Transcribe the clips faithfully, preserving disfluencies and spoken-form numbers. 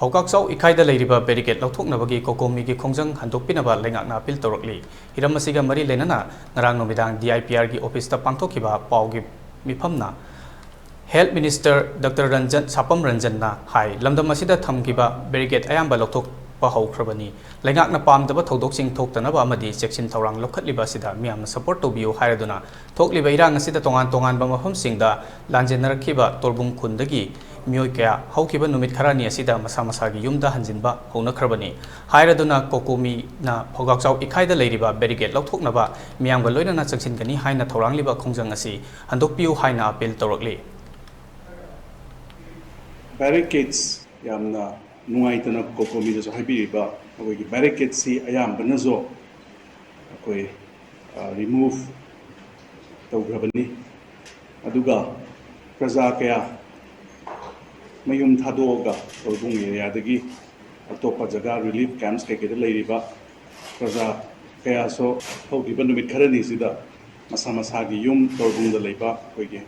ꯐꯧꯀꯥꯛꯆꯥꯎ ꯏꯀꯥꯏꯗ ꯂꯩꯔꯤꯕ barricade ꯂꯧꯊꯣꯛꯅꯕꯒꯤ ꯀꯣꯀꯣꯃꯤꯒꯤ ꯈꯣꯡꯖꯪ ꯍꯟꯗꯣꯛꯄꯤꯅꯕ ꯂꯩꯉꯥꯛꯅ appeal ꯇꯧꯔꯛꯂꯤ꯫ ꯍꯤꯔꯝ ꯑꯁꯤꯒ ꯃꯔꯤ ꯂꯩꯅꯅ ꯉꯔꯥꯡ ꯅꯨꯃꯤꯗꯥꯡ D I P Rꯒꯤ officeꯇ ꯄꯥꯡꯊꯣꯛꯈꯤꯕ ꯄꯥꯎꯒꯤ ꯃꯤꯐꯝꯅ Health Minister Doctor ꯔꯟꯖꯟ, ꯁꯥꯄꯝ ꯔꯟꯖꯟꯅ ꯍꯥꯏ, ꯂꯝꯗꯝ ꯑꯁꯤꯗ ꯊꯝꯈꯤꯕ barricade ꯑꯌꯥꯝꯕ ꯂꯧꯊꯣꯛꯄ ꯍꯧꯈ꯭ꯔꯕꯅꯤ꯫ ꯂꯩꯉꯥꯛꯅ ꯄꯥꯝꯗꯕ ꯊꯧꯗꯣꯛꯁꯤꯡ ꯊꯣꯛꯇꯅꯕ ꯑꯃꯗꯤ ꯆꯦꯛꯁꯤꯟ ꯊꯧꯔꯥꯡ ꯂꯧꯈꯠꯂꯤꯕ ꯑꯁꯤꯗ ꯃꯤꯌꯥꯝꯅ support ꯇꯧꯕꯤꯌꯨ ꯍꯥꯏꯔꯗꯨꯅ ꯊꯣꯛꯂꯤꯕ ꯏꯔꯥꯡ ꯑꯁꯤꯗ ꯇꯣꯉꯥꯟ ꯇꯣꯉꯥꯟꯕ ꯃꯐꯝꯁꯤꯡꯗ ꯂꯥꯟꯖꯦꯟꯅꯔꯛꯈꯤꯕ ꯇꯣꯔꯕꯨꯡ ꯈꯨꯟꯗꯒꯤ ꯃꯤꯑꯣꯏ ꯀꯌꯥ ꯍꯧꯈꯤꯕ ꯅꯨꯃꯤꯠ ꯈꯔꯅꯤ ꯑꯁꯤꯗ ꯃꯁꯥ ꯃꯁꯥꯒꯤ ꯌꯨꯝꯗ ꯍꯟꯖꯤꯟꯕ ꯍꯧꯅꯈ꯭ꯔꯕꯅꯤ꯫ ꯍꯥꯏꯔꯗꯨꯅ ꯀꯣꯀꯣꯃꯤꯅ ꯐꯧꯒꯥꯛꯆꯥꯎ ꯏꯀꯥꯏꯗ ꯂꯩꯔꯤꯕ barricade ꯂꯧꯊꯣꯛꯅꯕ ꯃꯤꯌꯥꯝꯒ ꯂꯣꯏꯅꯅ ꯆꯪꯁꯤꯟꯒꯅꯤ ꯍꯥꯏꯅ ꯊꯧꯔꯥꯡꯂꯤꯕ ꯈꯣꯡꯖꯪ ꯑꯁꯤ ꯍꯟꯗꯣꯛꯄꯤꯌꯨ ꯍꯥꯏꯅ appeal ꯇꯧꯔꯛꯂꯤ꯫ Barricades ꯌꯥꯝꯅ ꯅꯨꯡꯉꯥꯏꯇꯅ ꯀꯣꯀꯣꯃꯤꯗꯁꯨ ꯍꯥꯏꯕꯤꯔꯤꯕ ꯑꯩꯈꯣꯏꯒꯤ barricadeꯁꯤ ꯑꯌꯥꯝꯕꯅꯁꯨ ꯑꯩꯈꯣꯏ, ꯑ, remove ꯇꯧꯈ꯭ꯔꯕꯅꯤ꯫ ꯑꯗꯨꯒ ꯄ꯭ꯔꯖꯥ ꯀꯌꯥ ꯃꯌꯨꯝ ꯊꯥꯗꯣꯛꯑꯒ ꯇꯣꯔꯕꯨꯡ areaꯗꯒꯤ ꯑꯇꯣꯞꯄ ꯖꯒꯥ relief camps ꯀꯩꯀꯩꯗ ꯂꯩꯔꯤꯕ ꯄ꯭ꯔꯖꯥ ꯀꯌꯥꯁꯨ ꯍꯧꯈꯤꯕ ꯅꯨꯃꯤꯠ ꯈꯔꯅꯤꯁꯤꯗ ꯃꯁꯥ ꯃꯁꯥꯒꯤ ꯌꯨꯝ ꯇꯣꯔꯕꯨꯡꯗ ꯂꯩꯕ ꯑꯩꯈꯣꯏꯒꯤ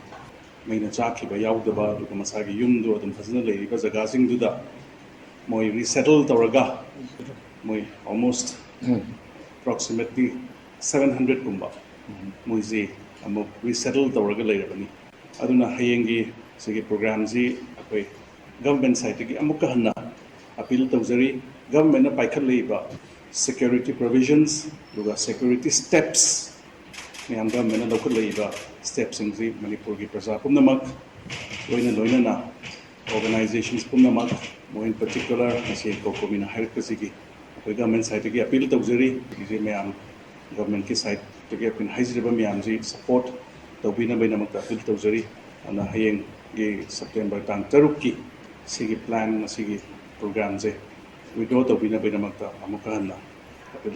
ꯃꯩꯅ ꯆꯥꯛꯈꯤꯕ ꯌꯥꯎꯗꯕ, ꯑꯗꯨꯒ ꯃꯁꯥꯒꯤ ꯌꯨꯝꯗꯣ ꯑꯗꯨꯝ ꯐꯖꯅ ꯂꯩꯔꯤꯕ ꯖꯒꯥꯁꯤꯡꯗꯨꯗ ꯃꯣꯏ resettle ꯇꯧꯔꯒ ꯃꯣꯏ almost approximately seven hundred ꯀꯨꯝꯕ ꯃꯣꯏꯁꯤ ꯑꯃꯨꯛ resettle ꯇꯧꯔꯒ ꯂꯩꯔꯕꯅꯤ꯫ ꯑꯗꯨꯅ ꯍꯌꯦꯡꯒꯤ ꯁꯤꯒꯤ programꯁꯤ ꯑꯩꯈꯣꯏ government sideꯇꯒꯤ ꯑꯃꯨꯛꯀ ꯍꯟꯅ appeal ꯇꯧꯖꯔꯤ꯫ Governmentꯅ ꯄꯥꯏꯈꯠꯂꯛꯏꯕ security provisions ꯑꯗꯨꯒ security steps ꯃꯌꯥꯝ governmentꯅ ꯂꯧꯈꯠꯂꯛꯏꯕ stepꯁꯤꯡꯁꯤ ꯃꯅꯤꯄꯨꯔꯒꯤ ꯄ꯭ꯔꯖꯥ ꯄꯨꯝꯅꯃꯛ, ꯂꯣꯏꯅ ꯂꯣꯏꯅꯅ organizations ꯄꯨꯝꯅꯃꯛ, more in particular ꯉꯁꯤ ꯀꯣꯀꯣꯃꯤꯅ ꯍꯥꯏꯔꯛꯄꯁꯤꯒꯤ ꯑꯩꯈꯣꯏ government sideꯇꯒꯤ appeal ꯇꯧꯖꯔꯤ꯫ ꯁꯤꯁꯦ ꯃꯌꯥꯝ governmentꯀꯤ sideꯇꯒꯤ ꯑꯩꯈꯣꯏꯅ ꯍꯥꯏꯖꯔꯤꯕ ꯃꯌꯥꯝꯁꯤ support ꯇꯧꯕꯤꯅꯕꯒꯤꯗꯃꯛꯇ appeal ꯇꯧꯖꯔꯤ꯫ ꯑꯗꯨꯅ ꯍꯌꯦꯡꯒꯤ September ꯇꯥꯡ ꯇꯔꯨꯛꯀꯤ ꯁꯤꯒꯤ plan, ꯃꯁꯤꯒꯤ programꯁꯦ withdraw ꯇꯧꯕꯤꯅꯕꯒꯤꯗꯃꯛꯇ ꯑꯃꯨꯛꯀ ꯍꯟꯅ appeal